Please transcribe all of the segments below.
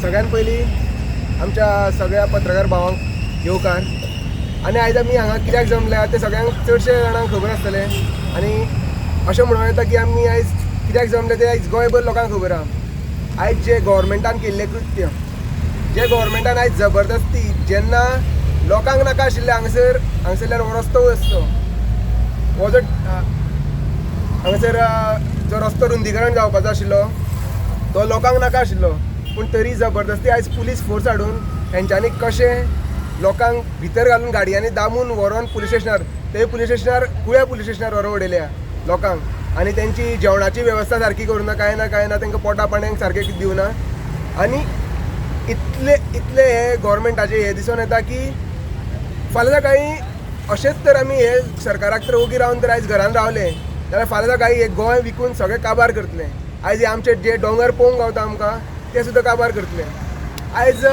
सगळ्यात पयलीं आमच्या सगळ्या पत्रकार भावांक येवकार. आनी आयज आमी हांगा कित्याक जमल्या तें सगळ्यांक चडशे जाणांक खबर आसतलें. आनी अशें म्हणूं येता की आमी आयज कित्याक जमले तें आयज गोंयभर लोकांक खबर आहा. आयज जें गोवोरमेंटान केल्लें कृत्य, जे गोवोरमेंटान आयज जबरदस्ती जेन्ना लोकांक नाका आशिल्लें हांगसरल्यान हो रस्तो वचचो, हो जो हांगासर जो रस्तो रुंदीकरण जावपाचो आशिल्लो तो लोकांक नाका आशिल्लो, पूण तरी जबरदस्ती आयज पुलीस फोर्स हाडून हेंच्यांनी कशें लोकांक भितर घालून गाडयांनी दामून व्हरोन पुलीस स्टेशनार, ते पुलीस स्टेशनार कुळ्या पुलीस स्टेशनार व्हरोन उडयल्या लोकांक. आनी तेंची जेवणाची वेवस्था सारकी करूं ना, कांय ना कांय ना, तांकां पोटा पाणयाक सारकें दिवना. आनी इतले इतले हे गोवोरमेंटाचे हे दिसून येता की फाल्यां सकाळीं अशेंच तर आमी हे सरकाराक तर ओगी रावन तर आयज घरान रावले जाल्यार फाल्यां सकाळीं हे गोंय विकून सगळें काबार करतले. आयज हे आमचे जे दोंगर पळोवंक गावता आमकां ते सुद्दां काबार करतले. आयज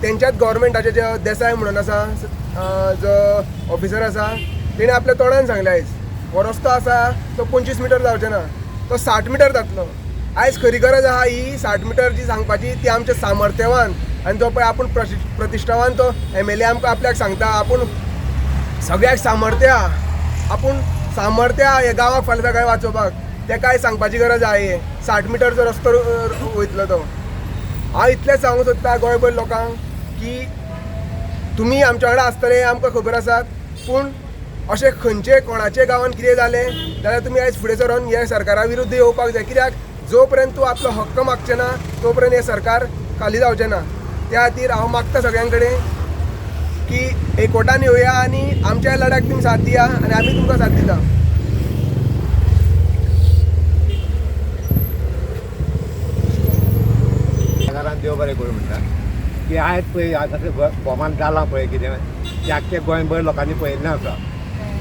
तेंच्याच गोवोरमेंटाचे जे देसाय म्हणून आसा, जो ऑफिसर आसा, तेणें आपल्या तोंडान सांगलें आयज हो रस्तो आसा तो 25 मिटर जावचो ना, तो 60 मिटर जातलो. आयज खरी गरज आहा ही 60 मिटर जी सांगपाची ती आमच्या सामर्थ्यवान आनी जो पळय आपूण प्रतिश्ठावान तो MLA आमकां आपल्याक सांगता आपूण सगळ्याक सामर्थ्य आहा, आपूण सामर्थ्य आहा हे गांवाक फाल्यां सकाळीं वाचोवपाक, तेकाय सांगपाची गरज आहा. हे 60 मिटरचो रस्तो वयतलो तो. हांव इतलें सांगूंक सोदता गोंयभर लोकांक की तुमी आमच्या वांगडा आसतले आमकां खबर आसात, पूण अशें खंयचे कोणाचे गांवान कितें जालें जाल्यार तुमी आयज फुडें सरोन हे सरकारा विरुद्ध येवपाक जाय. कित्याक जो पर्यंत तूं आपलो हक्क मागचें ना तो पर्यंत हें सरकार खाली जावचें ना. त्या खातीर हांव मागता सगळ्यां कडेन की एकवटान येवया आनी आमच्या लढ्याक तुमी साथ दिया आनी आमी तुमकां साथ दिता. घरान देव बरें करूं म्हणटा की आयज पळय आतां भोमान जालां पळय कितें तें आख्खें गोंयभर लोकांनी पळयल्लें आसा.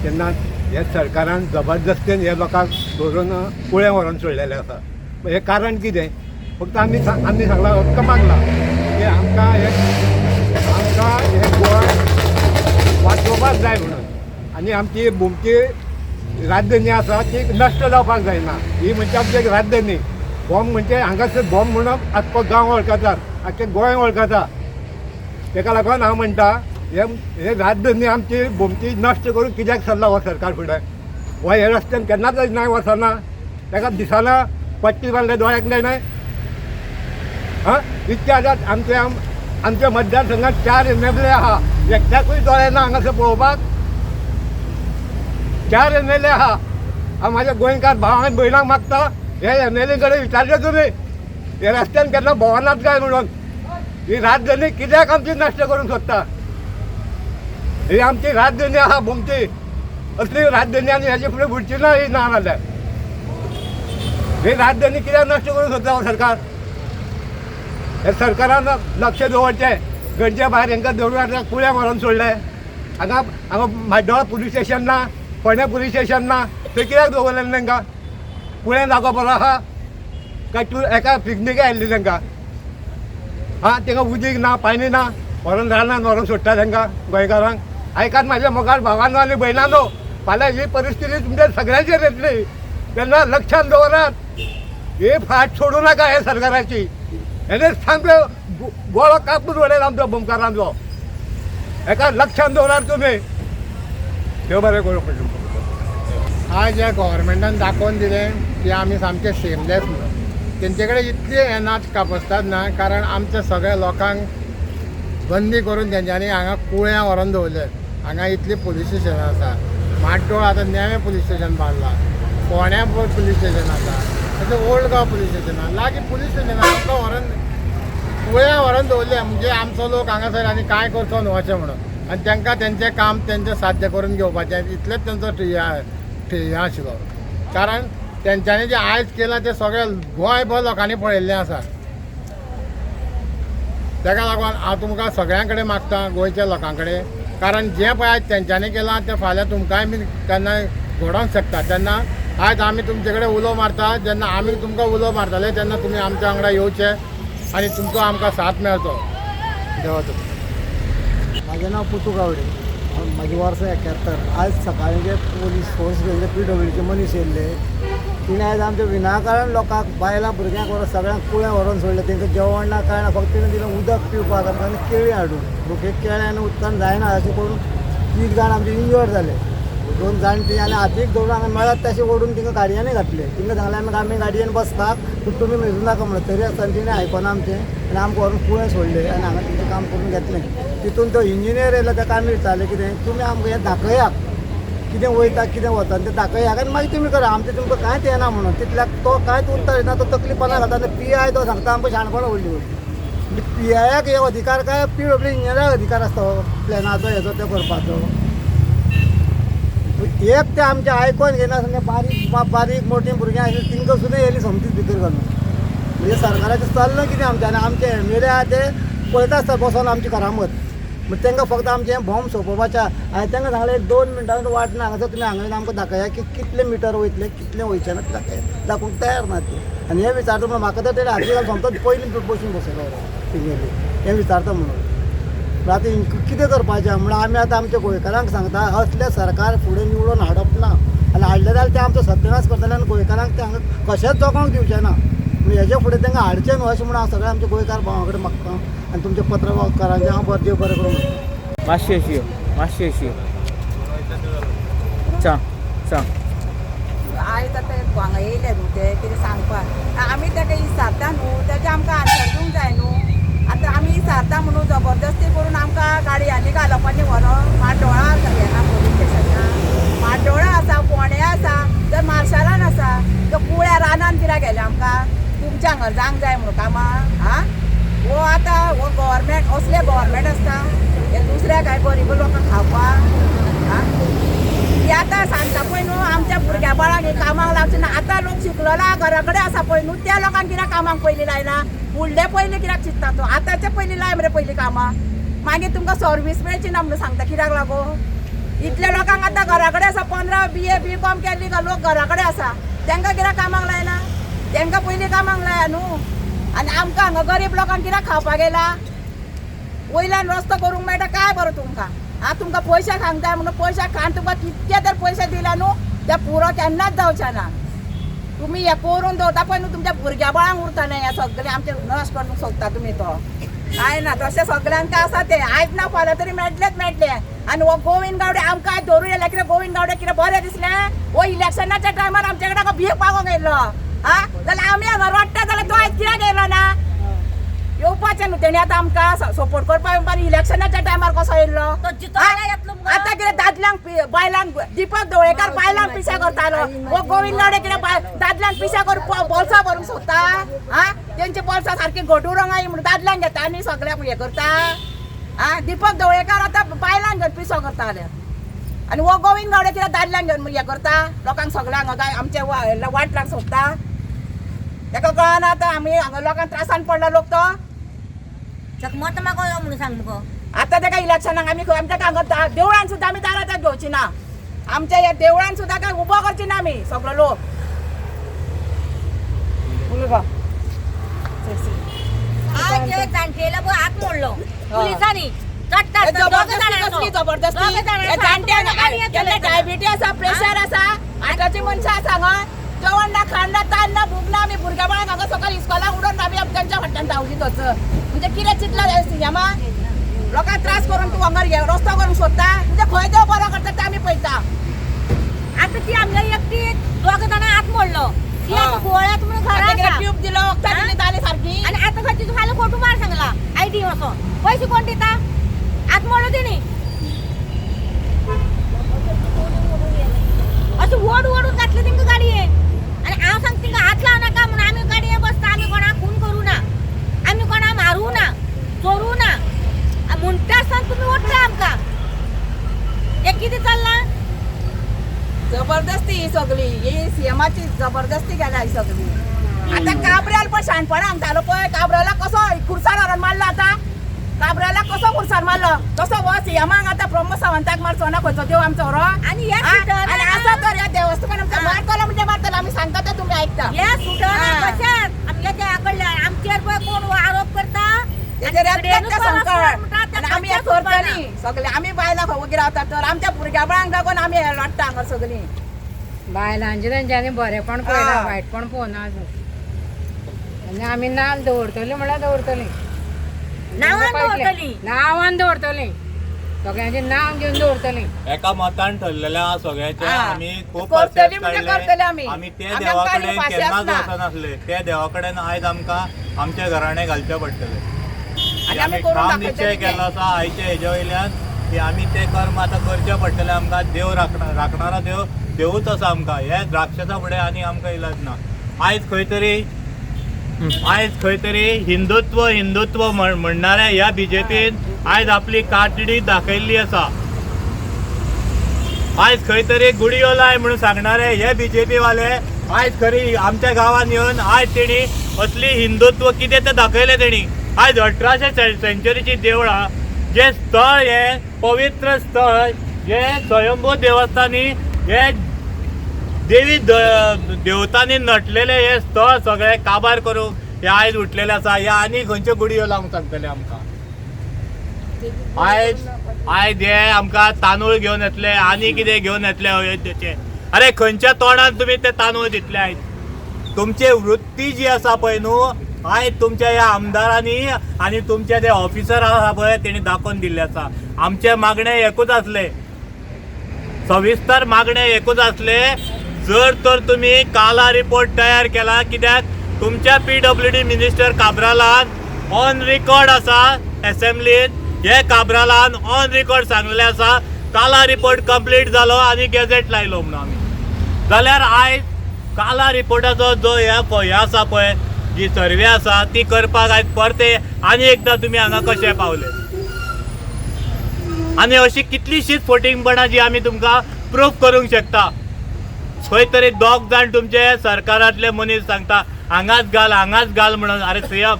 तेन्ना हे सरकारान जबरदस्तीन हे लोकांक धरून कुळें व्हरोन सोडलेलें आसा. हें कारण कितें, फक्त आमी आमी सांगलां, हक्क मागला की आमकां हे गोंय वाचोवपाक जाय म्हणून. आनी आमची भुमची राजधानी आसा ती नश्ट जावपाक जायना. ही म्हणजे आमची एक राजधानी. बॉम्ब म्हणजे हांगासर बॉम्ब म्हणून आख्खो गांव वळखतात, आख्खें गोंय वळखता. तेका लागून हांव म्हणटा हे राजधानी आमची भोमती नश्ट करून कित्याक सरला हो सरकार फुडें. हो हे रस्त्यान केन्नाच नाय वचना, ताका दिसना, पट्टी बांदले दोळ्याक न्हय. हां, इतके आतां आमच्या आमच्या मतदारसंघात 4 MLA आहा, एकट्याकूय दोळे ना हांगासर पळोवपाक. 4 MLA आहा. हांव म्हाज्या गोंयकार भावांक आनी भयणांक मागता हे MLA कडेन विचारले तुमी हे रस्त्यान केन्ना भोंवनात काय म्हणून. ही राजधानी कित्याक आमची नश्ट करूंक सोदता? ही आमची राजधानी आहा भोमती, असली राजधानी आनी हेजे फुडें उरची ना ही ना जाल्यार. ही राजधानी कित्याक नश्ट करूंक सोदता हो सरकार? हे सरकारान लक्ष दवरचें. गरजे भायर हेंकां धरून आतां कुळ्या व्हरोन सोडले. हांगा हांगा म्हाड्डोळा पुलीस स्टेशन ना, फोंड्या पुलीस स्टेशन ना, थंय कित्याक दवरलें तांकां? कुळ्यां जागो बरो आहा काय तूं एका पिकनीक आयिल्ली तांकां? आं, तांकां उदीक ना, पाणी ना, व्हरोन रानान व्हरोन सोडटा तांकां गोंयकारांक. आयकात म्हाज्या मोगाळ भावानो आनी भयणानो, फाल्यां ही परिस्थिती तुमच्या सगळ्यांचेर येतली, तेन्ना लक्षांत दवरात. ही फाट सोडूं नाका हे सरकाराची. हेणें सामकें गळो कापून उडयला आमचो भोमकारांचो. हेका लक्षांत दवरात तुमी. देव बरें करूं. आज ह्या गव्हर्मेंटान दाखोवन दिलें की आमी सामके शेमलेस म्हणून. तेंचे कडेन इतली नाच कापसतात ना, कारण आमच्या सगळ्या लोकांक बंदी करून तेंच्यांनी हांगा कुळ्यां व्हरोन दवरले. हांगा इतली पुलीस स्टेशनां आसा, म्हाड्डोळ आतां नवें पुलीस स्टेशन बांदलां, फोंड्यां पुलीस स्टेशन आसा, तशें ओल्ड गांव पुलीस स्टेशन आसा, लागीं पुलीस स्टेशन आसा. आमकां व्हरोन कुळ्यां व्हरोन दवरले म्हणजे आमचो लोक हांगासर आनी कांय करचो न्हू अशें म्हणून. आनी तांकां तेंचें काम तेंचें साध्य करून घेवपाचें इतलेंच तेंचो हें आशिल्लो. कारण तेंच्यांनी जें आयज केलां तें सगळें गोंयभर लोकांनी पळयल्लें आसा. ताका लागून हांव तुमकां सगळ्यां कडेन मागता, गोंयच्या लोकां कडेन, कारण जें पळय आयज तेंच्यांनी केलां तें फाल्यां तुमकांय बी केन्नाय घडोवंक शकता. तेन्ना आयज आमी तुमचे कडेन उलो मारता, जेन्ना आमी तुमकां उलो मारतले तेन्ना तुमी आमच्या वांगडा येवचे आनी तुमचो आमकां साथ मेळचो. देवाचो. म्हाजें नांव पुतू गावडे, म्हजी वर्सां 71. आज सकाळीं जे पुलीस फोर्स गेल्ले, PWचे मनीस येयल्ले, तिणें आयज आमच्या विनाकारण लोकांक, बायलां भुरग्यांक व्हरोन सगळ्यांक कुळें व्हरोन सोडलें. तांकां जेवण ना कांय ना, फक्त तिणें दिलें उदक पिवपाक आमकां आनी केळीं हाडून. भुकेक केळें आनी उदकान जायना अशें करून 3 जाण आमचे इंजर्ड जाले, 2 जाणटीं आनी हातीक धरून हांगा मेळत तशें ओडून तिंका गाडयांनी घातले. तिंका सांगलें आमी गाडयेन बसतात, पूण तुमी मेजूं नाका म्हणून. तरी आसतना तिणें आयकना आमचें आनी आमकां व्हरून कुळें सोडलें आनी हांगा तेंचें काम करून घेतलें. तितून तो इंजिनियर येयलो, ताका आमी विचारलें कितें तुमी आमकां हें दाखयात, कितें वयता कितें वता तें दाखयात आनी मागीर तुमी करा, आमचें तुमकां कांयच येना म्हणून. तितल्याक तो कांयच उत्तर दिना, तो तकली पना घालता आनी पी I तो सांगता आमकां शाणपणां व्हडली व्हडली. म्हणजे पी आयाक हे अधिकार काय पी डब्ल्यू इंजिनियराक अधिकार आसता हो प्लॅनाचो हेचो तो करपाचो? एक ते आमचें आयकोन घेनासतना बारीक बारीक मोटीं भुरगीं आशिल्लीं तिंकां सुद्दां येयली सोमतीच भितर घालून. म्हणजे सरकाराचें चल्लां कितें आमचें? आनी आमचे एम एल ए आहा ते पळयता आसता बसोन आमची करामत. म्हणजे तांकां फक्त आमचें बॉम्ब सोंपोवपाचें. हांवें तांकां सांगलें एक 2 मिनटां वाट ना, हांगासर तुमी हांगा येवन आमकां दाखया की कितले मिटर वयतले कितले वयचे ना ते दाखया. दाखोवंक तयार ना ते. आनी हें विचारता म्हणून म्हाका तर तेणें हाती घालून सोमतोच पयलीं बसून बसयलो तेगेली हें विचारता म्हणून. आतां कितें करपाचें म्हणून आमी आतां आमच्या गोंयकारांक सांगता, असलें सरकार फुडें निवडून हाडप ना आनी हाडलें जाल्यार तें आमचो सत्यानाश करतलें आनी गोंयकारांक तें हांगा कशेंच जगोंक दिवचें ना. पूण हेजे फुडें तांकां हाडचें न्हू अशें म्हणून हांव सगळ्या आमच्या गोंयकार भावां कडेन मागता आनी तुमच्या पत्रकारांचें हांव बरें देव बरें करूं म्हणटा. मातशी अशी यो, मातशी अशी यो. सांग सांग. आयज आतां हांगा येयले न्हू ते कितें सांगपाक, आमी ताका विचारता न्हू, तेजें आमकां आन्सर दिवंक जाय न्हू. आतां आमी विचारता म्हणून जबरदस्ती करून आमकां गाडयांनी घालप आनी व्हरप. म्हाड्डोळा आसा, येना पोलीस स्टेशना म्हाड्डोळा आसा, फोंड्या आसा, तर मार्शालान आसा. तो कुळ्या रानान कित्याक गेले आमकां तुमच्या हांगा जावंक जाय म्हणून कामां? आं, हो आतां हो गव्हर्मेंट असले गव्हर्मेंट आसता हे दुसऱ्या काय गरीब लोकांक खावपाक? आं, ती आतां सांगता पळय न्हू आमच्या भुरग्या बाळांक हे कामाक लागचे ना. आतां लोक शिकलेला घरा कडेन आसा पळय न्हू, त्या लोकांक कित्याक कामाक पयलीं लायना? फुडले पयलीं कित्याक चिंत्ता तो? आतांचे पयलीं लाय मरे पयलीं कामां, मागीर तुमकां सर्वीस मेळची ना म्हणून सांगता कित्याक लागून? इतल्या लोकांक आतां घरा कडेन आसा, 15 BA BCom केल्ली लोक घरा कडेन आसा, तांकां कित्याक कामाक लायना? तांकां पयलीं कामाक लाया न्हू. आनी आमकां हांगा गरीब लोकांक कित्याक खावपाक येयला? वयल्यान रस्तो करूंक मेळटा काय बरो तुमकां? आं, तुमकां पयशे खावंक जाय म्हणून पयशे खावन तुमकां कितके तर पयशे दिला न्हू, ते पुरो केन्नाच जावचे ना. तुमी हें करून दवरता पळय न्हू, तुमच्या भुरग्या बाळांक उरतलें हें सगळें आमचें नश्ट करूंक सोदता तुमी. तो कांय ना, तशें सगळ्यांक आसा तें, आयज ना फाल्यां तरी मेळटलेंच मेळटलें. आनी हो गोविंद गावडे आमकां आयज धरून येयला कितें? गोविंद गावडे कितें बरें दिसलें? हो इलेक्शनाच्या टायमार आमचे कडेन हांगा भीक मागोंक येयल्लो. आं, जाल्यार आमी हांगा रडटा जाल्यार तो आयज कित्याक येयलो ना? येवपाचें न्हू तेणी आतां आमकां सपोर्ट करपाक. इलेक्शनाच्या टायमार कसो येयल्लो? आतां कितें दादल्यांक बायलांक दीपक ढवळेकार बायलांक पिशा करतालो, हो गोविंद गावडे कितें दादल्यांक पिशा करून बोल्सां भरूंक सोदता? आं, तेंची बोल्सां सारकी घटूर हांगा म्हणून दादल्यांक घेता आनी सगळ्यांक हें करता. आं, दीपक ढवळेकार आतां बायलांक घेवन पिसो करताले आनी हो गोविंद गावडे कितें दादल्यांक घेवन हें करता, लोकांक सगळ्यांक हांगा आमचे वाट लावंक सोदता. ताका कळना आतां आमी हांगा लोकांक त्रासान पडला लोक तो. चकमत मागो यो म्हणून सांग मुगो. आतां ताका इलेक्शनाक आमी आमच्या हांगा देवळान सुद्दां आमी दारां घेवची ना, आमच्या ह्या देवळान सुद्दां काय उबो करची ना आमी सगळो लोक. आज एक जाणटेलो पळय हात मोडलो पुलिसांनी. जबरदस्ती, जबरदस्ती जाणट्यांक डायबिटीज आसा, प्रेशर आसा, आतांची मनशां आसा हांगा जेवण ना, खाण ना, तान ना, भूक ना. आमी भुरग्या बाळांक हांगा सकाळी इस्कॉलाक उडोवन आमी तांच्या फाटल्यान धांवली थंयसर. म्हणजे कितें चिंतलां सिएमा? लोकांक त्रास करून तूं हांगा रस्तो करूंक सोदता? म्हणजे खंय देव बरो करता तें आमी पळयता. आतां ती आमगे एकटी दोग जाणां हात मोडलो, ती आतां गोळ्यात म्हणून घरा आसा. ट्यूब दिलो, वखदां दिली जाली सारकी. आनी आतां खंय तिजो फाल्यां फोटो मार सांगला आयडी वचोन, पयशे कोण दिता? हात मोडलो तेणी, अशें ओड ओडून घातले तेंकां गाडयेन. आनी हांव सांगता तेंकां हात लावं नाका म्हणून. आमी गाडयेन बसता, आमी कोणाक खून करूं ना, आमी कोणाक मारूं ना, चोरूं ना, म्हणटा आसतना तुमी ओडटा आमकां. हें कितें चल्लां? जबरदस्ती ही सगळी, ही सीएमाची जबरदस्ती केल्या ही सगळी. आतां काब्राल पण शाणपणां सांगतालो पळय, काब्राला कसो खुर्सान व्हरोन मारलो, आतां काब्राला कसो खुर्सान मारलो तसो हो सीएमाक आतां प्रमोद सावंताक मारचो ना खंयचो देव आमचो रो. आनी आनी आसा तर ह्या देवस्थान आमकां मारतलो म्हणजे मारतलो, आमी सांगता तें तुमी ऐकता. हे सुटना कशेंच आमगे देवा कडल्यान. आमचेर पळय कोण आरोप करता संकट आमी हें करतली सगळे. आमी बायलां खंय वगीर रावता तर आमच्या भुरग्या बाळांक लागून आमी हें लडटा हांगा सगळीं. बायलांचें तेंच्यांनी बरेंपण पळयलां, वायटपण पळोवना अजून. आनी आमी नाल दवरतली म्हळ्यार दवरतली, नांवान दवरतली. नांवान दवरतली, सगळ्यांचें नांव घेवन दवरतली. एका मतान ठरलेलें आहा सगळ्याचें. आमी खूब करतली पासियेंस म्हणजे काडले. करतले आमी. आमी ते आमी देवा आमकां आनी कडेन पासियेंस केन्नाच ना. वचनासले, ते देवा कडेन आयज आमकां आमच्या घराणें घालचें पडटलें. आनी आमी आमी करून ठाम दाखयतले निश्चय ते. केल्लो आसा आयच्या हेज्या वयल्यान की आमी ते कर्म आतां करचें पडटलें आमकां. देव राखणारो देव देवूच आसा आमकां. हे राक्षसा फुडें आनी आमकां इलाज ना. आयज खंय तरी हिंदुत्व हिंदुत्व म्हणणाऱ्या ह्या बीजेपीन आयज आपली कातडी दाखयल्ली आसा. आयज खंय तरी गुडयो लाय म्हणून सांगणारे हे बीजेपी वाले आयज खरी आमच्या गांवांत येवन आयज तेणी असली हिंदुत्व कितें तें दाखयलें तेणी. आयज 1800 सेंचुरीची देवळां जे स्थळ, हे पवित्र स्थळ, जे स्वयंभू देवस्थानी, हे देवी देवतांनी नटलेले हे स्थळ सगळे काबार करूंक हे आयज उठलेले आसा. हे आनी खंयच्यो गुडयो लावंक सांगतले आमकां? आयज आयज हे आमकां तांदूळ घेवन येतले आनी कितें घेवन येतले अयोध्येचे. अरे खंयच्या तोंडान तुमी ते तांदूळ दितले? आयज तुमची वृत्ती जी आसा पळय न्हू, आयज तुमच्या ह्या आमदारांनी आनी तुमचे ते ऑफिसर आसा पळय तेणी दाखोवन दिल्ले आसा. आमचे मागणे एकूच आसले, सविस्तर मागणे एकूच आसले, जर तर तुमी काला रिपोर्ट तयार केला, कित्याक तुमच्या PWD minister काब्रालान ऑन रिकॉर्ड आसा एसेंब्लीन, हे काब्रालान ऑन रिकॉर्ड सांगलेलें आसा काला रिपोर्ट कंप्लीट जालो आनी गॅझेट लायलो म्हणून आमी. जाल्यार आयज काला रिपोर्टाचो जो हे आसा पळय, जी सर्वे आसा ती करपाक आयज परते आनी एकदां तुमी हांगा कशे पावले? आनी अशी कितलीशीच फटींगपणां जी आमी तुमकां प्रूफ करूंक शकता. खंय तरी दोग जाण तुमचे सरकारांतले मनीस सांगता हांगाच घाल हांगाच घाल म्हणून. अरे सीएम,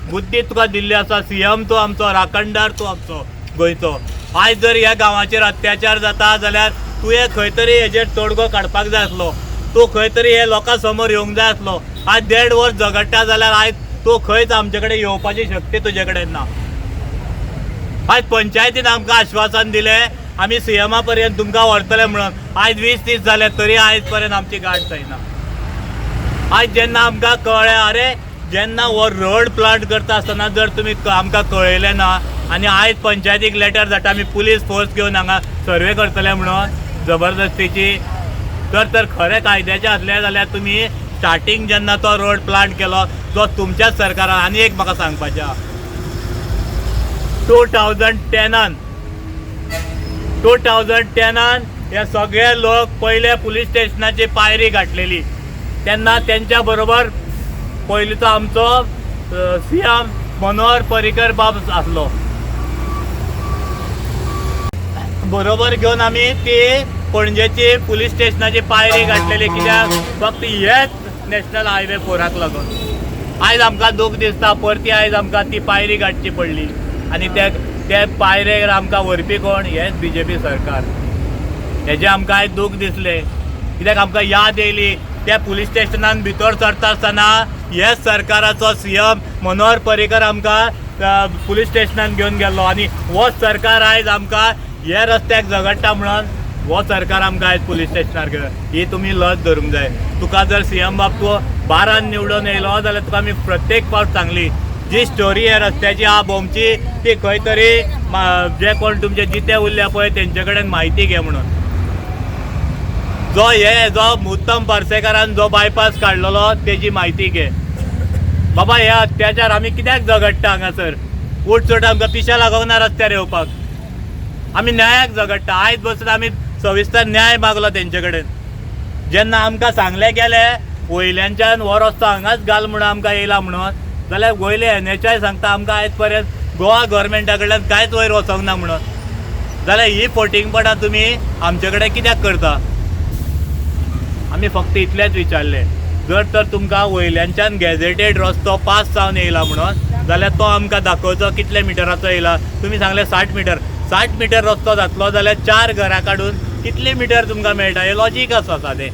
बुद्धी तुका दिल्ली आसा, सीएम तूं आमचो, राखणदार तूं आमचो गोंयचो. आयज जर ह्या गांवाचेर अत्याचार जाता जाल्यार तुवें खंय तरी हेजेर तोडगो काडपाक जाय आसलो, तूं खंय तरी हे लोकां समोर येवंक जाय आसलो. आयज 1.5 वर्स झगडटा जाल्यार आयज तूं खंयच आमचे कडेन येवपाची शक्ती तुजे कडेन ना. आयज पंचायतीन आमकां आश्वासन दिलें आमी सीएमा पर्यंत तुमकां व्हरतले म्हणून. आयज 20-30 जाले तरी आयज पर्यंत आमची गांठ जायना. आयज जेन्ना आमकां कळ्ळें, अरे जेन्ना हो रोड प्लांट करता आसतना जर तुमी आमकां कळयलें ना आनी आयज पंचायतीक लेटर धाडटा आमी पुलीस फोर्स घेवन हांगा सर्वे करतले म्हणून जबरदस्तीची, तर खरें कायद्याचें आसलें जाल्यार तुमी स्टार्टींग जेन्ना तो रोड प्लांट केलो तो तुमच्याच सरकारान. आनी एक म्हाका सांगपाचें आहा, 2010 हे सगळे लोक पयले पुलीस स्टेशनाची पायरी गाठलेली तेन्ना तेंच्या बरोबर पयलींचो आमचो सीएम मनोहर पर्रीकर बाब आसलो, बरोबर घेवन आमी ती पणजेची पुलीस स्टेशनाची पायरी गाठलेली. कित्याक फक्त हेच नॅशनल हायवे 4 लागून आयज आमकां दूख दिसता, परती आयज आमकां ती पायरी गाठची पडली. आनी ते पायरेर आमकां व्हरपी कोण? हेच बीजेपी सरकार. हेजें आमकां आयज दूख दिसलें, कित्याक आमकां याद येयली त्या पुलीस स्टेशनान भितर सरता आसतना हेच सरकाराचो सीएम मनोहर पर्रीकर आमकां पुलीस स्टेशनान घेवन गेल्लो. आनी हो सरकार आयज आमकां हे रस्त्याक झगडटा म्हणून हो सरकार आमकां आयज पुलीस स्टेशनार घेवन. ही तुमी लज धरूंक जाय. तुका जर सीएम बाब तूं 12 निवडून येयलो जाल्यार तुका आमी प्रत्येक फावट सांगली जी स्टोरी ह्या रस्त्याची आहा भोमची ती खंय तरी जे कोण तुमचे जिते उरले पळय तेंचे कडेन म्हायती घे म्हणून. जो हे जो उत्तम पार्सेकारान जो बायपास काडलेलो तेजी म्हायती घे. बाबा हे अत्याचार आमी कित्याक झगडटा हांगासर? उठचोट आमकां पिशा लागोंक ना रस्त्यार येवपाक. आमी न्यायाक झगडटा. आयज बसून आमी सविस्तर न्याय मागलो तेंचे कडेन. जेन्ना आमकां सांगलें गेलें वयल्यानच्यान हो रस्तो हांगाच घाल म्हणून आमकां येयला म्हणून, जाल्यार वयले NHI सांगता आमकां आयज पर्यंत गोवा गव्हर्मेंटा कडल्यान कांयच वयर वचोंक ना म्हणून, जाल्यार ही फटींगपणां तुमी आमचे कडेन कित्याक करता? आमी फक्त इतलेंच विचारलें, जर तर तुमकां वयल्यानच्यान गॅझेटेड रस्तो पास जावन येयला म्हणून जाल्यार तो आमकां दाखोवचो कितले मिटराचो येयला. तुमी सांगलें 60 मिटर, 60 मिटर रस्तो जातलो जाल्यार 4 घरां काडून कितले मिटर तुमकां मेळटा? हें लॉजीक आसा सादें.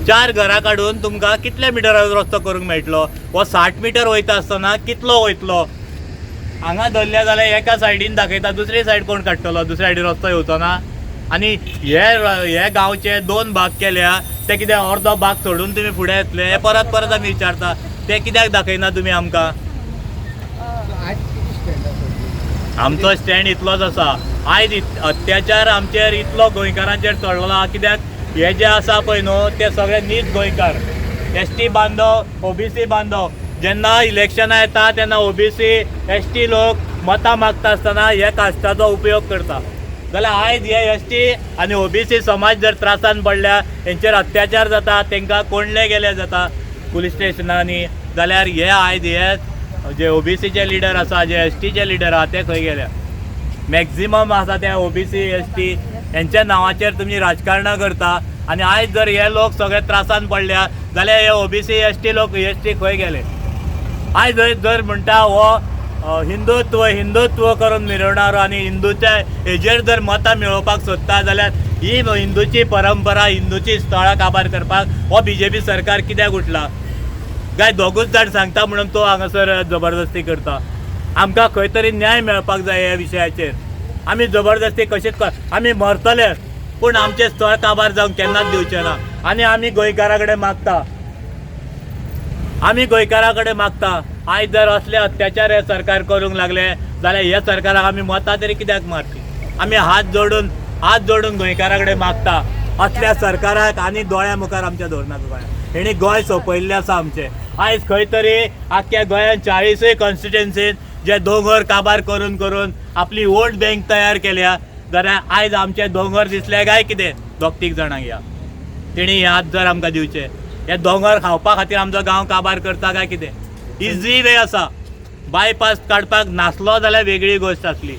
4 घरां काडून तुमकां कितले मिटराचो रस्तो करूंक मेळटलो? हो 60 मिटर वयता आसतना कितलो वयतलो? हांगा धरले जाल्यार एका सायडीन दाखयता, दुसरी सायड कोण काडटलो? दुसऱ्या सायडीन रस्तो येवचो ना. आनी हे हे गांवचे दोन भाग केल्या ते कितें अर्दो भाग सोडून तुमी फुडें येतले हे परत परत आमी विचारता ते कित्याक दाखयना तुमी आमकां. आमचो स्टँड इतलोच आसा. आयज अत्याचार आमचेर इतलो गोंयकारांचेर चडला कित्याक हे जे आसा पळय न्हू ते सगळे नीज गोंयकार, एस टी बांधव, ओबीसी बांधव. जेन्ना इलेक्शनां येता तेन्ना ओबीसी एस टी लोक मतां मागता आसतना हे कास्टाचो उपयोग करता. जाल्यार आयज हे एस टी आनी ओबीसी समाज जर त्रासान पडल्या, हेंचेर अत्याचार जाता, तांकां कोंडले गेले जाता पुलीस स्टेशनांनी, जाल्यार हे आयज हे जे ओबीसीचे लिडर आसा, जे एस टीचे लिडर आहा, ते खंय गेल्या? मॅक्झिमम आसा ते ओबीसी एस टी हेंच्या नांवाचेर तुमी राजकारणां करता. आनी आयज जर हे लोक सगळे त्रासान पडल्या जाल्यार हे ओबीसी एस टी लोक एस टी खंय गेले? आयज जर जर म्हणटा हो हिंदुत्व हिंदुत्व करून मिरवणारो आनी हिंदूच्या हेजेर जर मतां मेळोवपाक सोदता जाल्यार ही हिंदूची परंपरा, हिंदूची स्थळां काबार करपाक हो बीजेपी सरकार कित्याक उठला काय? दोगूच जाण सांगता म्हणून तो हांगासर जबरदस्ती करता. आमकां खंय तरी न्याय मेळपाक जाय ह्या विशयाचेर. आमी जबरदस्ती कशीच आमी मरतले पूण आमचें स्थळ काबार जावंक केन्नाच दिवचें ना. आनी आमी गोंयकारा कडेन मागता, आमी गोंयकारा कडेन मागता, आयज जर असले अत्याचार हे सरकार करूंक लागले जाल्यार ह्या सरकाराक आमी मतां तरी कित्याक मारची? आमी हात जोडून, हात जोडून गोंयकारा कडेन मागता, असल्या सरकाराक आनी दोळ्या मुखार आमच्या दवरनाका गोंया. हेणी गोंय सोंपयल्लें आसा आमचें. आयज खंय तरी आख्ख्या गोंयांत 40ूय कॉन्स्टिट्युएन्सीन जे दोंगर काबार करून करून आपली वोट बँक तयार केल्या, जाल्यार आयज आमचे दोंगर दिसले काय कितें दोग तीग जाणांक ह्या तेणी हे हात जर आमकां दिवचे, हे दोंगर खावपा खातीर आमचो गांव काबार करता काय कितें? इजी वे आसा बायपास काडपाक नासलो जाल्यार वेगळी गोश्ट आसली.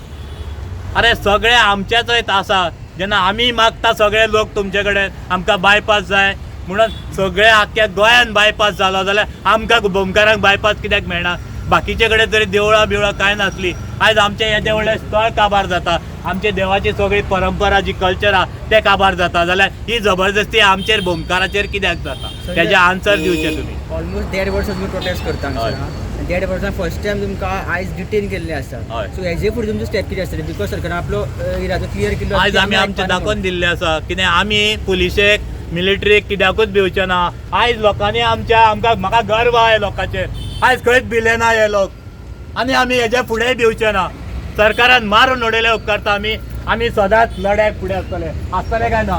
अरे सगळे आमचेच आसा. जेन्ना आमी मागता सगळे लोक तुमचे कडेन आमकां बायपास जाय म्हणून, सगळे आख्ख्या गोंयान बायपास जालो जाल्यार आमकां भोमकारांक बायपास कित्याक मेळना? बाकीचे कडेन तरी देवळां बिवळां कांय नासली, आयज आमचें हें देवळें स्थळ काबार जाता, आमचे देवाची सगळी परंपरा जी कल्चर आहा तें काबार जाता, जाल्यार ही जबरदस्ती आमचेर भोमकाराचेर कित्याक जाता? तेजें आन्सर दिवचें तुमी. ऑलमोस्ट देड वर्सां तुमी प्रोटेस्ट करता हांगासर. देड वर्सां फर्स्ट टायम तुमकां आयज डिटेन केल्ले आसा. सो हेजे फुडें तुमचो स्टेप कितें आसतले? Because सरकारान आपलो इरादो क्लियर केल्लो. आयज आमी आमचें दाखोवन दिल्लें आसा कितें आमी पुलिशेक मिलिटरीक कित्याकूच भिवचे ना. आयज लोकांनी आमच्या आमकां म्हाका गर्व आहा लोकांचेर. आयज खंयच भिले ना हे लोक आनी आमी हेज्या फुडेंय भिवचे ना. सरकारान मारून उडयले उपकारता. आमी आमी सदांच लढ्याक फुडें आसतले. आसतले काय ना?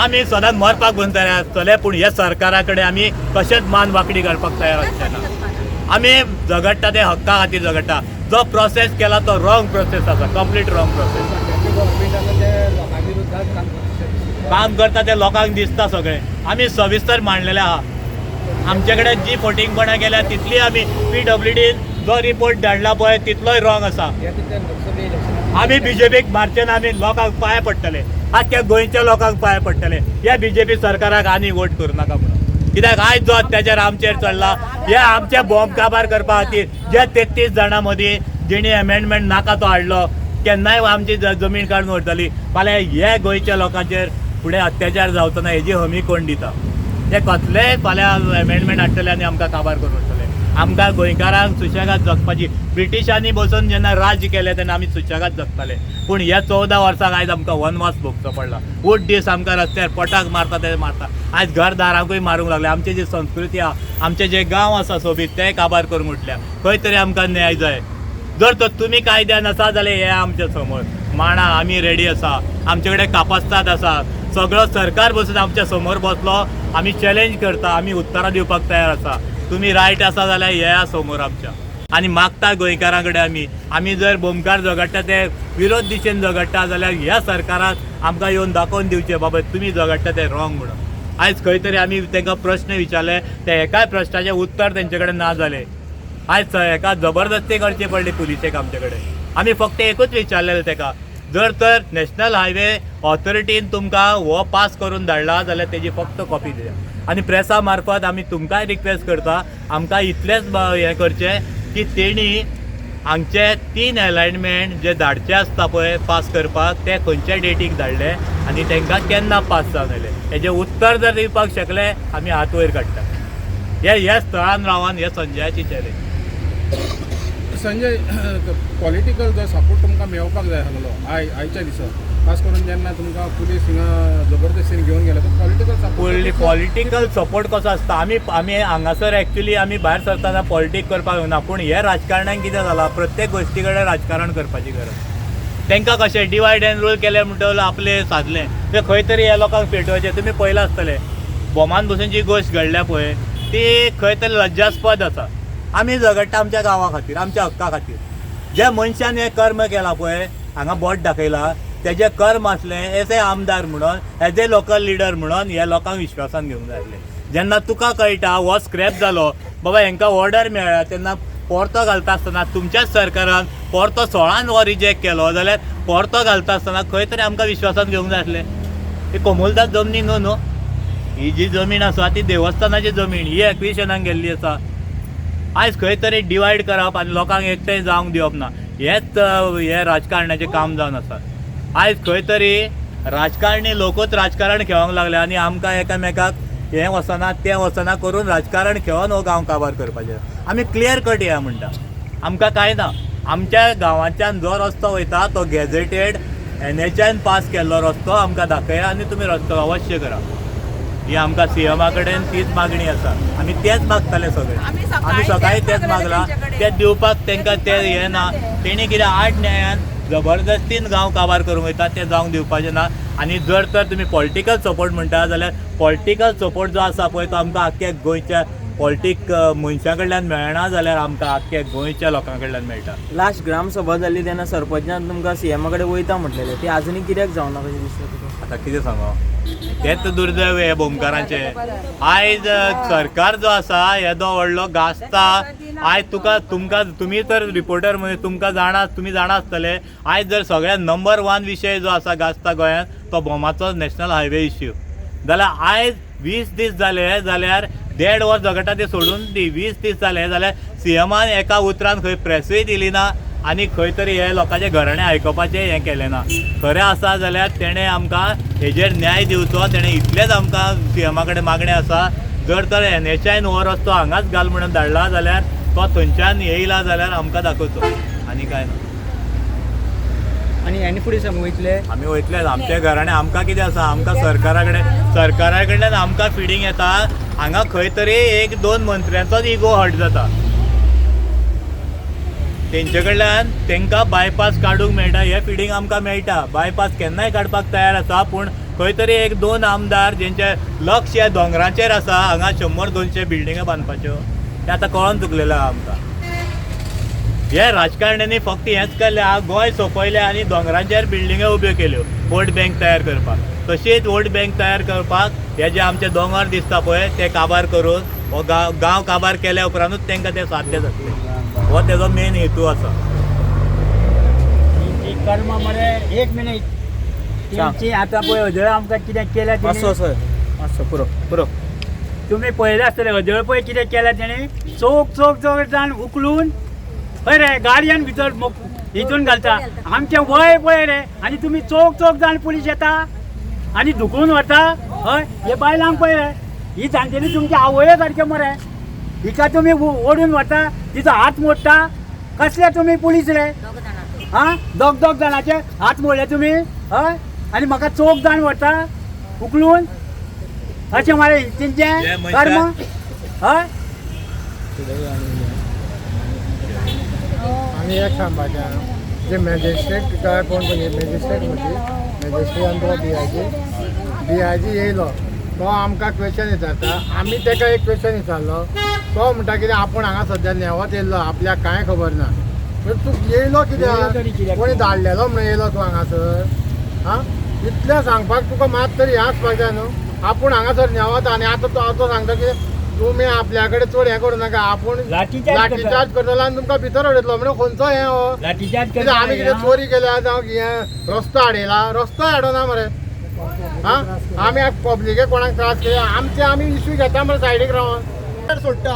आमी सदांच मरपाक पसून तयार आसतले, पूण ह्या सरकारा कडेन आमी कशेंच मान वांकडी करपाक तयार आसचे ना. आमी झगडटा ते हक्का खातीर झगडटा. जो प्रोसेस केला तो रॉंग प्रोसेस आसा, कंप्लीट रॉंग प्रोसेस. गव्हर्मेंट आसा ते लोकां विरुद्धात काम करता. काम करता ते लोकांक दिसता सगळें. आमी सविस्तर मांडलेलें आहा. आमचे कडेन जी फटींगपणां केल्या तितली आमी पीडब्ल्यूडीन जो रिपोर्ट धाडला पळय तितलोय रॉंग आसा. आमी बीजेपीक मारचे ना. आमी लोकांक पांय पडटले, आख्ख्या गोंयच्या लोकांक पांय पडटले, ह्या बीजेपी सरकाराक आनी वोट करूं नाका म्हणून. कित्याक आयज जो अत्याचार आमचेर चल्ला, हे आमचे बॉम्ब काबार करपा खातीर जे 33 जाणां मदीं जेणी अमेंडमेंट नाका तो हाडलो, केन्नाय आमची जमीन काडून व्हरतली. फाल्यां हे गोंयच्या लोकांचेर फुडें अत्याचार जावचो ना हेजी हमी कोण दिता? ते कसलेय फाल्यां अमेंडमेंट हाडटले आनी आमकां काबार करून वतले. आमकां गोंयकारांक सुशेगाद जगपाची, ब्रिटिशांनी बसून जेन्ना राज्य केलें तेन्ना आमी सुशेगाद जगताले, पूण ह्या 14 वर्सांक आयज आमकां वनवास भोगचो पडला. उठ दीस आमकां रस्त्यार पोटाक मारता ते मारता, आयज घरदारांकूय मारूंक लागले. आमची जी संस्कृती आहा, आमचे जे गांव आसा सोबीत, ते काबार करूंक उठल्या. खंय तरी आमकां न्याय जाय. जर तर तुमी कायद्यान आसा जाल्यार हे आमच्या समोर मांडा, आमी रेडी आसा. आमचे कडेन कापास्ताद आसा, सगळो सरकार बसून आमच्या समोर बसलो, आमी चॅलेंज करता, आमी उत्तरां दिवपाक तयार आसा. तुमी रायट आसा जाल्यार येया समोर आमच्या. आनी मागता गोंयकारां कडेन आमी, आमी जर बोमकार झगडटा ते विरोध दिशेन झगडटा जाल्यार ह्या सरकाराक आमकां येवन दाखोवन दिवचें, बाबा तुमी झगडटा ते रॉंग म्हणून. आयज खंय तरी आमी तांकां प्रश्न विचारले, ते एकाय प्रश्नाचें उत्तर तेंचे कडेन ना जालें. आयज हेका जबरदस्ती करची पडली पुलिसेक आमचे कडेन. आमी फक्त एकूच विचारलेलें तेका, जर तर नॅशनल हायवे ऑथॉरिटीन तुमकां हो पास करून धाडला जाल्यार तेजी फक्त कॉपी दिया. आनी प्रेसा मार्फत आमी तुमकांय रिक्वेस्ट करता, आमकां इतलेंच हें करचें की तेणी हांगचे 3 अलायनमेंट जे धाडचे आसता पळय पास करपाक, ते खंयच्या डेटीक धाडले आनी तांकां केन्ना पास जावन येयले हेजें उत्तर जर दिवपाक शकले आमी हात वयर काडटा. हे ह्या स्थळान रावन हे संजयाची चॅलेंज. संजय, पॉलिटिकल जो सपोर्ट तुमकां मेळोवपाक जाय आसलेलो आयच्या दिसा, खास करून जेन्ना तुमकां पुलीस हिंगा जबरदस्तीन घेवन गेले, तो पॉलिटिकल सपोर्ट पॉलिटिकल सपोर्ट कसो आसता, आमी आमी हांगासर एक्चुली आमी भायर सरतना पॉलिटीक करपाक येवना, पूण हे राजकारण्यांक कितें जालां, प्रत्येक गोश्टी कडेन राजकारण करपाची गरज. तांकां कशें डिवायड एंड रूल केलें म्हणटकच आपलें सादलें, ते खंय तरी ह्या लोकांक पेटोवचें. तुमी पळयलां आसतलें बोमान बसून जी गोश्ट घडल्या पळय ती खंय तरी लज्जास्पद आसा. आमी झगडटा आमच्या गांवा खातीर, आमच्या हक्का खातीर. ज्या मनशान हें कर्म केलां पळय, हांगा बोट दाखयला, तेजें कर्म आसलें एज ए आमदार म्हणून, एज ए लोकल लिडर म्हणून ह्या लोकांक विश्वासान घेवंक जाय आसलें. जेन्ना तुका कळटा हो स्क्रॅप जालो बाबा, हेंकां ऑर्डर मेळ्ळ्या, तेन्ना परतो घालता आसतना तुमच्याच सरकारान परतो 16 हो रिजेक्ट केलो जाल्यार परतो घालता आसतना खंय तरी आमकां विश्वासान घेवंक जाय आसलें. ही कोमोलदास जमनी न्हू न्हू, ही जी जमीन आसा ती देवस्थानाची जमीन, ही एक्विशनाक गेल्ली आसा. आयज खंय तरी डिवायड करप आनी लोकांक एकठांय जावंक दिवप ना, हेंच हें राजकारणाचें काम जावन आसा. आयज खंय तरी राजकारणी लोकूच राजकारण खेळोंक लागले आनी आमकां एकामेकाक हें वचना तें वचना करून राजकारण खेळोन हो गांव काबार करपाचें. आमी क्लियर कट या म्हणटा, आमकां कांय ना. आमच्या गांवांच्यान जो रस्तो वयता तो गॅझेटेड NHAन पास केल्लो रस्तो आमकां दाखया आनी तुमी रस्तो अवश्य करा. ही आमकां सीएमा कडेन तीच मागणी आसा, आमी तेच मागताले सगळे, आमी सकाळी तेच मागला, ते दिवपाक तांकां ते हें ना. तेणी कितें आड न्यायान जबरदस्तीन गांव काबार करूंक वयता, तें जावंक दिवपाचें ना. आनी जर तर तुमी पॉलिटिकल सपोर्ट म्हणटा जाल्यार पॉलिटिकल सपोर्ट जो आसा पळय तो आमकां आख्ख्या गोंयच्या पॉलिटीक मनशां कडल्यान मेळना जाल्यार आमकां आख्ख्या गोंयच्या लोकां कडल्यान मेळटा. लास्ट ग्रामसभा जाल्ली तेन्ना सरपंचान तुमकां सीएमा कडेन वयता म्हटलेलें, ती आजुनूय कित्याक जावना कशें दिसता तुका? आतां कितें सांगो, तेंच दुर्दैव हे भोमकारांचें. आयज सरकार जो आसा येदो व्हडलो गाजता, आयज तुका तुमकां तुमी तर रिपोर्टर म्हणजे तुमकां जाणा, तुमी जाणा आसतले, आयज जर सगळ्यात नंबर 1 विशय जो आसा गाजता गोंयांत तो भोमाचो नॅशनल हायवे इश्यू. जाल्यार आयज 20 दीस जाले जाल्यार 1.5 वर्स झगडटा ते सोडून दी, 20 दीस जाले जाल्यार सीएमान एका उतरान खंय प्रेसूय दिली ना आनी खंय तरी हे लोकांचें घराणें आयकुपाचें हें केलें ना. खरें आसा जाल्यार तेणें आमकां हेजेर न्याय दिवचो, तेणें इतलेंच आमकां सीएमा कडेन मागणें आसा. जर तर NHAन हो रस्तो हांगाच घाल म्हणून धाडला जाल्यार तो थंयच्यान येयला जाल्यार आमकां दाखोवचो, आनी कांय ना. आनी आनी फुडें सांगू वयतले आमी वयतलेच. आमचें घराणें आमकां कितें आसा, आमकां सरकारा कडेन सरकारा कडल्यान आमकां फिडींग येता. हांगा खंय तरी 1-2 मंत्र्यांचोच इगो हर्ट जाता, तेंचे कडल्यान तांकां बायपास काडूंक मेळटा, हें फिडींग आमकां मेळटा. बायपास केन्नाय काडपाक तयार आसा, पूण खंय तरी 1-2 आमदार जेंचें लक्ष ह्या दोंगराचेर आसा, हांगा 100-200 बिल्डिंग्यो बांदपाच्यो, तें आतां कळोन चुकलेलें आहा आमकां. हे राजकारण्यांनी फक्त हेंच केलें, गोंय सोंपयलें आनी दोंगरांचेर बिल्डिंग्यो उब्यो केल्यो वोट बँक तयार करपाक. तशीच वोट बँक तयार करपाक हे जे आमचे दोंगर दिसता पळय ते काबार करून हो गांव काबार केल्या उपरांतूच तांकां तें साध्य जातलें, हो तेजो मेन हेतू आसा. कर्म मरे एक मिनीट, तेंची आतां पळय हदळ आमकां कितें केलें, मातसो पुरो पुरो तुमी पळयलें आसतलें हदळ पळय कितें केलें तेणें, चोक चोक चोक जावन उखलून हय रे गाडयेन भितर हितून घालता. आमचें वय पळय रे, आनी तुमी चोक चोक जावन पुलीस येता आनी धुकलून व्हरता. हय हे बायलांक पळय रे, ही जाणटेली तुमची आवय सारकें मरे, हिका तुमी ओडून व्हरता, तिचो हात मोडटा. कसले तुमी पुलीस रे? आं, दोग दोग जाणाचे हात मोडले तुमी. हय, आनी म्हाका चोक जाण व्हरता उखलून, अशें मरे तेंचें कर्म. हय आनी एक सांगपाचें, जे मॅजिस्ट्रेट काय कोण पळय मॅजिस्ट्रेट म्हणजे मॅजिस्ट्रेट आनी तो DIG येयलो तो आमकां क्वेश्चन विचारता, आमी ताका एक क्वेश्चन विचारलो, तो म्हणटा कितें आपूण हांगा सद्या नेवत येयल्लो, आपल्याक कांय खबर ना. तूं येयलो कित्याक, कोणी धाडलेलो म्हणून येयलो तूं हांगासर? आं, इतलें सांगपाक तुका मात तरी हें आसपाक जाय न्हू. आपूण हांगासर नेवत आनी आतां तो आतां सांगता की तुमी आपल्या कडेन चड हें करूं नाका, आपूण लाठीचार्ज करतलो आनी तुमकां भितर उडयतलो. म्हणजे खंयचो हें हो? कितें आमी कितें चोरी केल्या जावं हें रस्तो हाडयला? रस्तो हाडना मरे. आं, आमी पब्लिके कोणाक त्रास केले, आमचे आमी इश्यू घेता मरे सायडीक रावन सोडटा.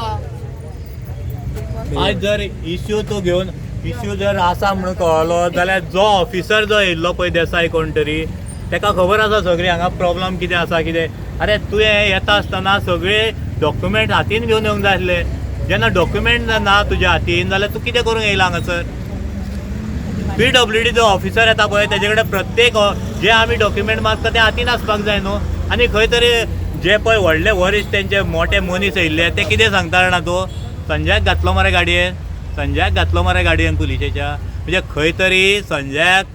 आयज जर इश्यू तूं घेवन इश्यू जर आसा म्हणून कळलो जाल्यार जो ऑफिसर जो येयल्लो पळय देसाय कोण तरी, ताका खबर आसा सगळी हांगा प्रॉब्लम कितें आसा कितें. अरे तुवें येता आसतना सगळे डॉक्युमेंट हातीन घेवन येवंक जाय आसले. जेन्ना डॉक्युमेंट ना तुज्या हातीन जाल्यार तूं कितें करूंक येयला हांगासर? PWD जो ऑफिसर येता पळय तेजे कडेन प्रत्येक जे आमी डॉक्युमेंट मागता ते हातीन आसपाक जाय न्हू. आनी खंय तरी जे पळय व्हडले वरिश्ठ तेंचे मोठे मनीस येयल्ले ते कितें सांगता जाणा तूं, संजयाक घातलो मरे गाडयेन, संजयाक घातलो मरे गाडयेन पुलिशेच्या. म्हणजे खंय तरी संजयाक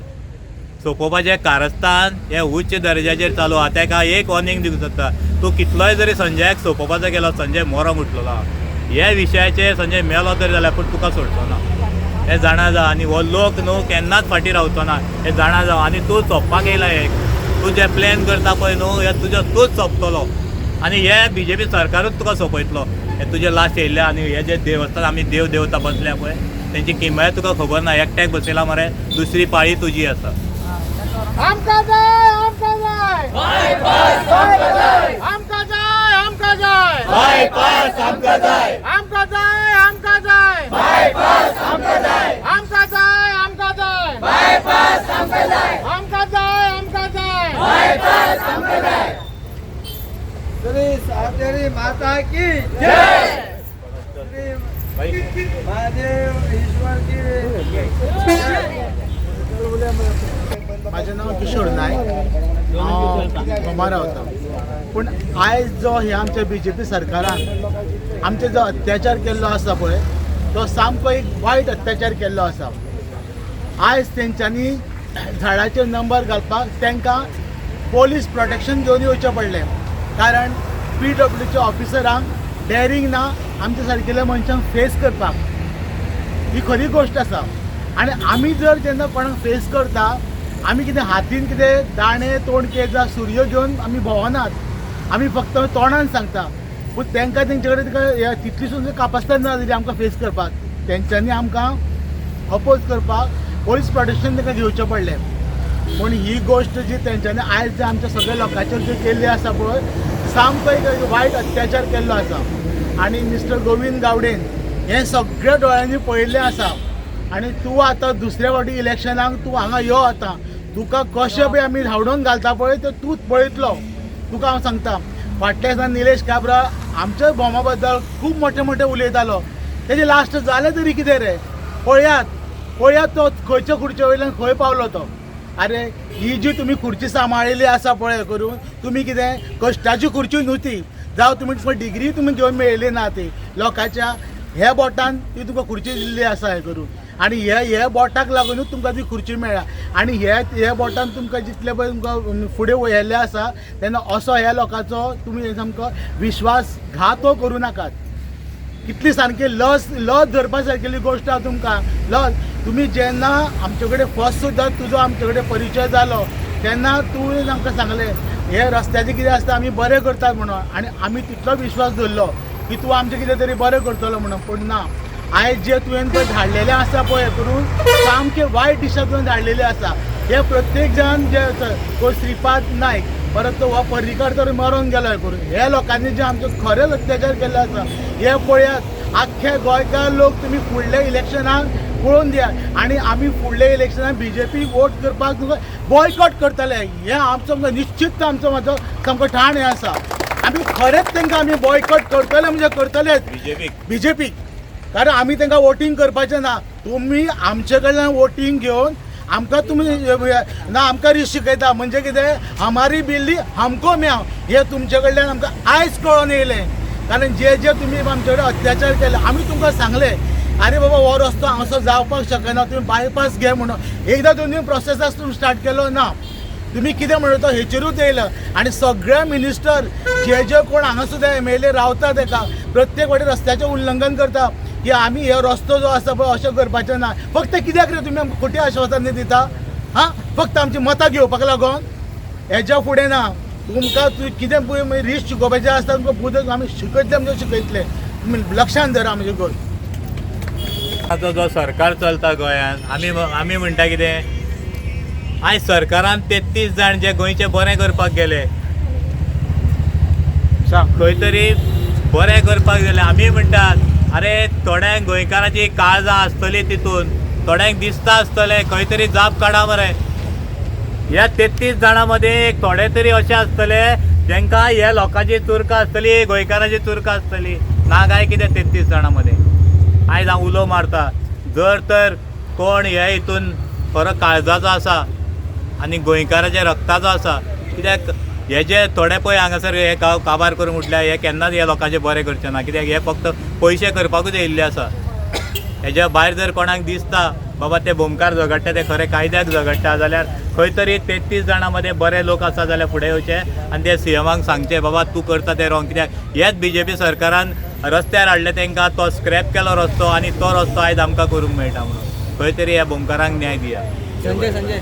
सोंपोवपाचें कारस्थान हें उच्च दर्जाचेर चालू आहा. ताका एक वॉर्निंग दिवंक सोदता, तूं कितलोय जरी संजयाक सोंपोवपाचो गेलो संजय मरोंक उठलेलो आहा. ह्या विशयाचेर संजय मेलो तरी जाल्यार पूण तुका सोडचो ना हें जाणा जा. आनी हो लोक न्हू केन्नाच फाटीं रावचो ना हें जाणा जा. आनी तूं सोंपपाक येयला एक, तूं जें प्लॅन करता पळय न्हू हें तुजो तूंच सोंपतलो आनी हे BJP सरकारूच तुका सोंपयतलो. हे तुजें लास्ट येयल्लें. आनी हे जे देवस्थान आमी देव देवता बसल्या पळय तेंची किंमत तुका खबर ना. एकट्याक बसयला मरे, दुसरी पाळी तुजी आसा. आमकां जाय, आमकां जाय, आमकां जाय, आमकां जाय, आमकां जाय, आमकां जाय, आमकां जाय, आमकां जाय, आमकां जाय, आमकां जाय. श्री सातेरी माता की जय, श्री महादेव ईश्वर की जय. म्हाजें नांव किशोर नायक, हांव गोमा रावता. पूण आयज जो हे आमच्या BJP सरकारान आमचे जो अत्याचार केल्लो आसा पळय तो सामको एक वायट अत्याचार केल्लो आसा. आयज तेंच्यांनी झाडाचेर नंबर घालपाक तांकां पोलीस प्रोटेक्शन घेवन येवचें पडलें, कारण PWच्या ऑफिसरांक डॅरींग ना आमच्या सारकेल्या मनशांक फेस करपाक. ही खरी गोश्ट आसा. आनी आमी जर जेन्ना कोणाक फेस करता आमी कितें हातीन कितें दाणे तोणके जावं सुरयो घेवन आमी भोंवनात, आमी फक्त तोंडान सांगता. पूण तांकां तेंचे कडेन तितली सुद्दां कापास्ताद ना जाली आमकां फेस करपाक. तेंच्यांनी आमकां अपोज करपाक पोलीस प्रोटेक्शन तांकां घेवचें पडलें. पूण ही गोश्ट जी तेंच्यांनी आयज जे आमच्या सगळ्या लोकांचेर जे केल्ली आसा पळय सामको एक वायट अत्याचार केल्लो आसा. आनी मिस्टर गोविंद गावडेन हें सगळ्या दोळ्यांनी पळयल्लें आसा. आनी तूं आतां दुसऱ्या फावटी इलेक्शनाक तूं हांगा यो, आतां तुका कशें पळय आमी धांवडोवन घालता पळय तें तूंच पळयतलो. तुका हांव सांगता, फाटल्या दिसा निलेश काब्रा आमच्या भोमा बद्दल खूब मोठे मोठे उलयतालो, तेजें लास्ट जालें तरी कितें रे? पळयात पळयात तो खंयच्या खुर्चे वयल्यान खंय पावलो तो. अरे ही जी तुमी खुर्ची सांबाळिल्ली आसा पळय करून, तुमी कितें कश्टाची खुर्ची न्हू ती, जावं तुमी डिग्री तुमी घेवन मेळयली ना ती, लोकांच्या ह्या बोटान ती तुमकां खुर्ची दिल्ली आसा हें करून. आनी हे बोटाक लागुनूच तुमकां ती खुर्ची मेळ्ळा. आनी हे बोटान तुमकां जितले पळय तुमकां फुडें व्हेल्लें आसा तेन्ना असो ह्या लोकांचो तुमी सामको विश्वासघात हो करूं नाकात. कितली सारकी लज लज धरपा सारकेली गोश्ट आहा तुमकां लज. तुमी जेन्ना आमचे कडेन फर्स्ट सुद्दां तुजो आमचे कडेन परिचय जालो तेन्ना तुवें आमकां सांगलें हे रस्त्याचें कितें आसता आमी बरें करतात म्हणून, आनी आमी तितलो विश्वास दवरलो की तूं आमचें कितें तरी बरें करतलो म्हणून. पूण ना, आयज जे तुवें पळय धाडलेलें आसा पळय करून सामकें वायट दिशा तुवें धाडलेलें आसा. हे प्रत्येक जाण जे कोण श्रीपाद नायक परत तो हो पर्रीकार तर मरोन गेलो करून, हे लोकांनी जे आमचो खरेंच अत्याचार केल्लो आसा हे पळयात. आख्खे गोंयकार लोक तुमी फुडल्या इलेक्शनाक पळोवन दिया. आनी आमी फुडल्या इलेक्शनाक BJP vote करपाक तुमकां बॉयकॉट करतले हें आमचो निश्चित आमचो म्हाजो सामको ठाण हें आसा. आमी खरेंच तांकां आमी बॉयकॉट करतले म्हणजे करतलेच BJP, कारण आमी तांकां वोटींग करपाचें ना. तुमी आमचे कडल्यान वोटींग घेवन आमकां तुमी ना आमकां रीत शिकयता म्हणजे कितें हमारी बिल्ली हमको म्याव हे तुमचे कडल्यान आमकां आयज कळोन येयलें. कारण जे जे तुमी आमचे कडेन अत्याचार केले आमी तुमकां सांगलें अरे बाबा हो रस्तो हांगासर जावपाक शकना, तुमी बायपास घे म्हणून. एकदां दोन प्रोसेस तुमी स्टार्ट केलो ना, तुमी कितें म्हणटा तो हेचेरूच येयला. आनी सगळे मिनिस्टर जे जे कोण हांगा सुद्दां MLA रावता तेका प्रत्येक फावटी रस्त्याचें उल्लंघन करता की आमी हे रस्तो जो आसा पळय अशें करपाचें ना. फक्त कित्याक रे तुमी आमकां खोटी आश्वासन दिता? हां, फक्त आमची मतां घेवपाक लागून? हेज्या फुडें ना तुमकां कितें पळय रीत शिकोवपाचें आसता तुमकां बुद्द आमी शिकयतले म्हणजे शिकयतले, तुमी लक्षान धरा म्हणजे गोश्ट. आतां जो सरकार चलता गोंयांत आमी आमी म्हणटा कितें, आयज सरकारान 33 जाण जे गोंयचें बरें करपाक गेले खंय तरी बरें करपाक गेले. आमी म्हणटात अरे थोड्यांक गोंयकाराची काळजां आसतली तितून, थोड्यांक दिसता आसतलें खंय तरी जाप काडा मरे. ह्या 33 जाणां मदीं एक थोडे तरी अशें आसतले जेंकां ह्या लोकांची तुर्कां आसतली, गोंयकारांची तुर्कां आसतली. ना काय कितें 33 जाणां मदें. आयज हांव उलो मारता, जर तर कोण हे हितून खरो काळजाचो आसा आनी गोंयकाराच्या रक्ताचो आसा, कित्याक हे जे थोडे पळय हांगासर हे गांव काबार करूंक उठल्या, हे केन्नाच हे लोकांचे बरें करचे ना, कित्याक हे फक्त पयशे करपाकूच येयल्ले आसा. हेज्या भायर जर कोणाक दिसता बाबा ते भोमकार झगडटा, ते खरे कायद्याक झगडटा, जाल्यार खंय तरी 33 जाणां मदें बरे लोक आसा जाल्यार फुडें येवचे आनी ते सीएमाक सांगचे बाबा तूं करता तें रॉंग. कित्याक हेच बीजेपी सरकारान रस्त्यार हाडले तांकां, तो स्क्रॅप केलो रस्तो आनी तो रस्तो आयज आमकां करूंक मेळटा. म्हणून खंय तरी ह्या भोमकारांक न्याय दिया. संजय संजय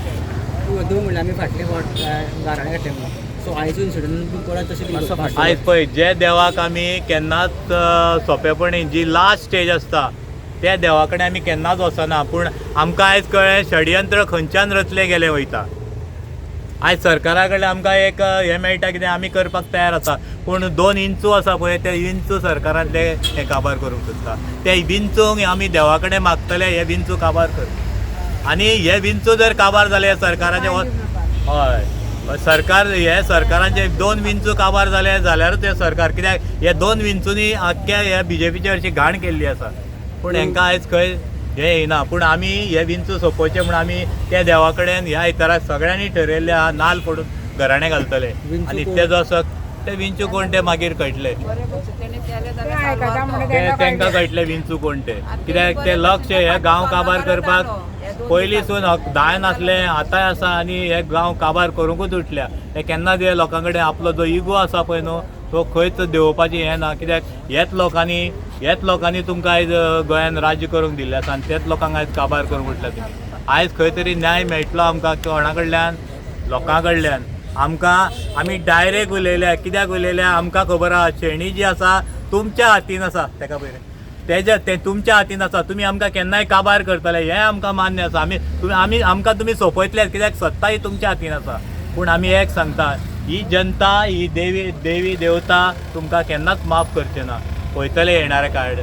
तूं अदूं म्हणल्यार आमी फाटले फावट गाराणें घातलें म्हणून, सो आयचो इन्सिडंट तूं परत तशें आयज पळय जे देवाक आमी केन्नाच सोंपेपणी जी लास्ट स्टेज आसता त्या देवा कडेन आमी केन्नाच वचना, पूण आमकां आयज कळ्ळें षडयंत्र खंयच्यान रचलें गेलें वयता. आयज सरकारा कडल्यान आमकां एक हें मेळटा कितें आमी करपाक तयार आसा, पूण 2 इंचू आसा पळय ते विंचू सरकारांतले हे काबार करूंक सोदता. ते विंचूंक आमी देवा कडेन मागतले हे विंचू काबार कर, आनी हे विंचू जर काबार जाले सरकाराचे, हय सरकार हे सरकारांचे 2 विंचू काबार जाले जाल्यारूच हे सरकार, कित्याक हे 2 विंचूंनी आख्ख्या ह्या बीजेपीचे हरशीं घाण केल्ली आसा. पूण हेंकां आयज खंय हें येना, पूण आमी हे विंचू सोंपोवचे म्हूण आमी त्या देवा कडेन ह्या आयतारा सगळ्यांनी ठरयल्लें आहा नाल फोडून घराणें घालतले आनी ते जो आसा ते विंचू कोण ते मागीर कळटले, ते तांकां कळटले विंचू कोण ते, कित्याक ते लक्ष हे गांव काबार करपाक पयलींसून दाय नासलें आतांय आसा आनी हे गांव काबार करूंकूच उठल्या. हे केन्नाच हे लोकां कडेन आपलो जो इगो आसा पळय न्हू तो खंयच देंवोवपाची हें ना, कित्याक हेच लोकांनी तुमकां आयज गोंयान राज्य करूंक दिल्लें आसा आनी तेच लोकांक आयज काबार करूंक उठल्या तुमी. आयज खंय तरी न्याय मेळटलो आमकां कोणा कडल्यान, लोकां कडल्यान. आमकां आमी डायरेक्ट उलयल्या, कित्याक उलयल्या आमकां खबर आहा शेणी जी आसा तुमच्या हातीन आसा, तेका पयलें तेज्या तें तुमच्या हातीन आसा, तुमी आमकां केन्नाय काबार करतले हें आमकां मान्य आसा. आमी आमकां तुमी सोंपयतले कित्याक सत्ता ही तुमच्या हातीन आसा. पूण आमी एक सांगता, ही जनता ही देवी देवी देवता तुमकां केन्नाच माफ करचे ना, पळयतले येणारे काळ.